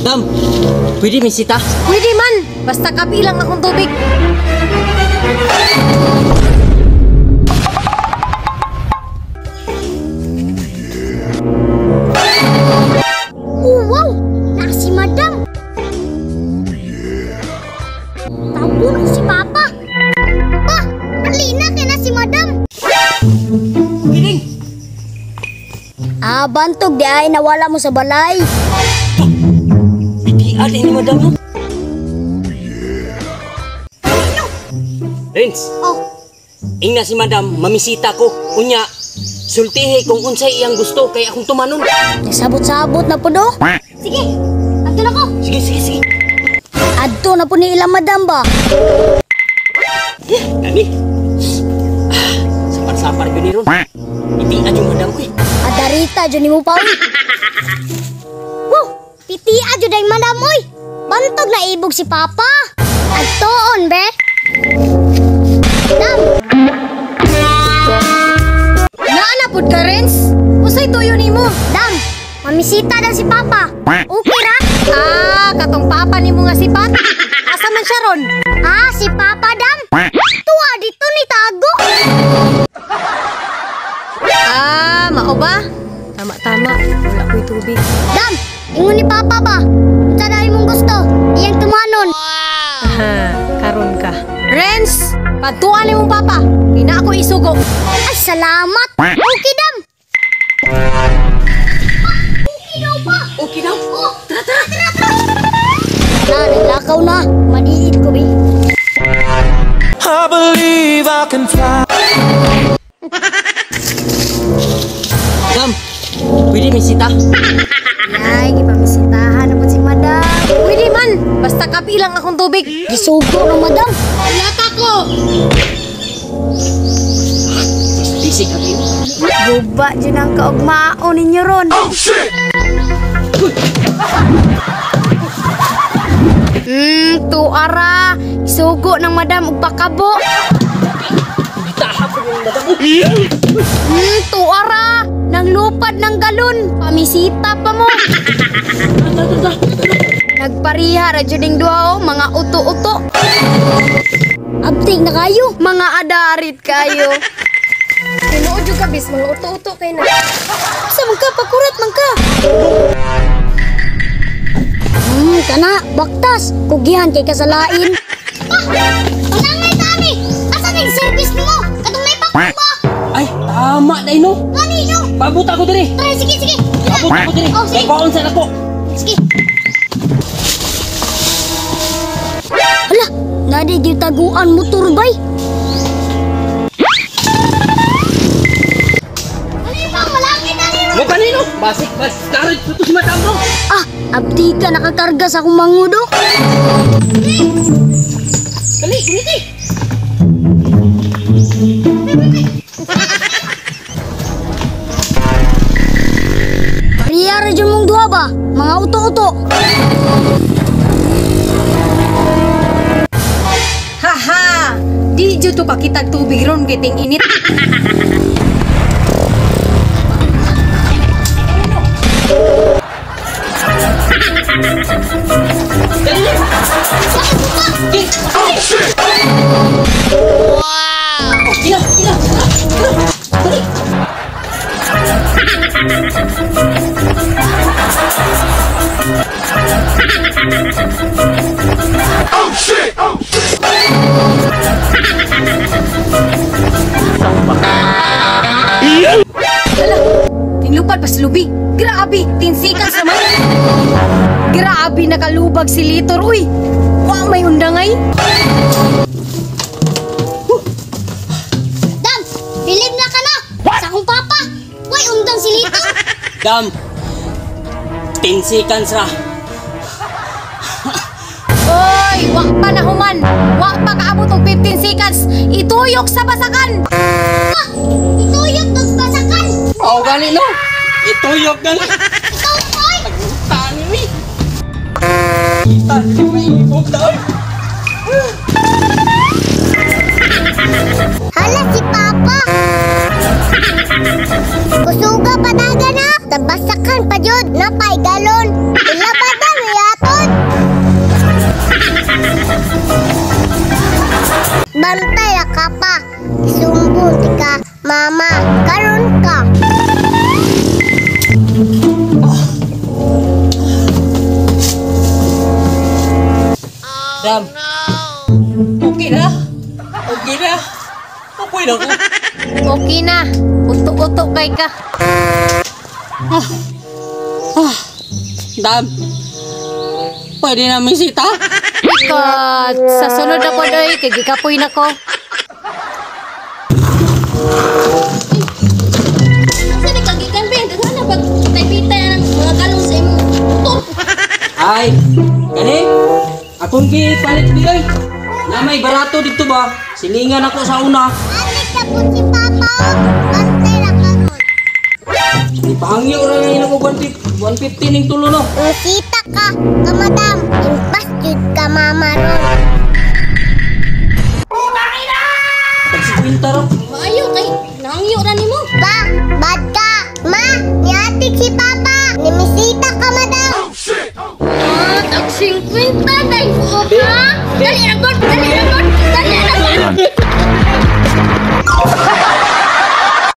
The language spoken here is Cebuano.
Dam, pwede misita? Pwede man, basta kapi lang akong tubig. Oh, wow! Naa si Madam! Tawgon si Papa! Pa! Alina kay na si Madam! Giling! Ah, bantog di ay nawala mo sa balay. Pitian ni Madam no? Renz, Oh, ingna si Madam, mamisita ko. Unya, sultihi kung unsay iyang gusto kay akong tumanon. nagsabot-sabot na po do. Sige, adto na ko. Sige, sige, sige. Adto na po ni ilang Madam ba? Nani? Ah, sapar-sapar yun ni ron. Itian yung Madam ko eh. Adarita jud nimo pa. Wow, pitia jud ay Madam oy. Bantog na ibog si Papa. Adtoon be. Dam, Naa na pud ka, Renz? Usay tuyo nimo? Dam, mamisita dan si Papa. Okay ra? Ah, katong papa nimo nga si Pat. Asa man siya ron? Ah, si Papa Dam. Tuwa dito ni tago. Ah, mao ba? Tama-tama, wala ko'y tubig. Dam, ingon ni Papa ba? Unsa daw imong gusto? Iyang tumanon. Aha, karon ka. Renz, patuan nimong papa. Kay na ako isugo. Ay, salamat. Okay, Dam. Okay daw pa. Okay daw. Oh, tara, tara, tara, tara. Na, naglakaw na. Madiit ko, bi. I believe I can fly. Dam, pwede misita? Ay, gipamisitahan na po si Madam. Pwede man, basta kapi lang akong tubig. Gisugo na, Madam. Laka ko! Bisik kami. Guba dyan ang kaugmaon ninyo ron. Tuara. Isugo ng Madam og pakabo. Tahap ko yung Madam. Tuara. Nang lupad ng galon. Pamisita pa mo. Nagpariha ra jud ning duha oh, mga uto-uto. Abtik na kayo. Mga adarit kayo. Tinuod jud ka bis, mga uto-uto kay na. Sa man ka, pakurat man ka. Kana, baktas. Kugihan kay kasalain. Pa! Panangay tani! Asa ning service nimo? Katong naipakbo ba? Ay, tama na no. Kanino? Paabot ako diri. Tara, sige, sige. Paabot ako diri. Oh, sige. Kay baon sa nako. Sige. Hala, nadi gitaguan motor bay. Ano ba malaki na ni? Mo kanino? Basik bas karon to si Madam no. Ah, abdi ka nakakarga sa akong mangudo. Dali, guliti. Riya ra jud mong duha ba? Mga uto-uto. Haha! Di jud to kakitag tubig ron kay ting init. Dali. Wow! Kila, kila. Dali. Hala, tinlupad pa si Lubi. Grabe, tinsikan sa man. Grabe nakalubag si Litor. Uy, wa may undangay. Dam, bilib na ka na. Sa akong papa. Way undang si Lito. Dam. 10 seconds ra. Oy, wa pa na human. Wa pa kaabot og 15 seconds. Ituyok sa basakan. Ah, ituyok dog basakan. Oh, gani no. Ituyok gani. Ikaw, oy. Tani mi. Tani mi ibog daw. Hala si Papa. Kusuga padaga na. Tabasakan pa jud. Napay galon. Ila ba daw Dam. Okay na. Okay na. Okay na ko. Okay na. Uto-uto kay ka. Dam. Pwede na misita? Ikat, sa sunod na po doy, kay gikapoy na ko. Sa nagkagikan ba? Daghan na pag pitay-pitay ng mga galong sa imong motor. Ay, kani? Akong gipalit di ay. Na may barato dito ba? Silingan ako sa una. Alik na po si Papa. Bantay ra karon. Ipahangyo ra na ko 150, 150 ning tulo no. Usita ka, kamadam. Impas jud ka mama ron. Tag 50 ra. Maayo kay nangyo ra nimo. Pa, bad ka. Ma, niatik si Papa. Nimisita ka, madam. Ah, tag 50.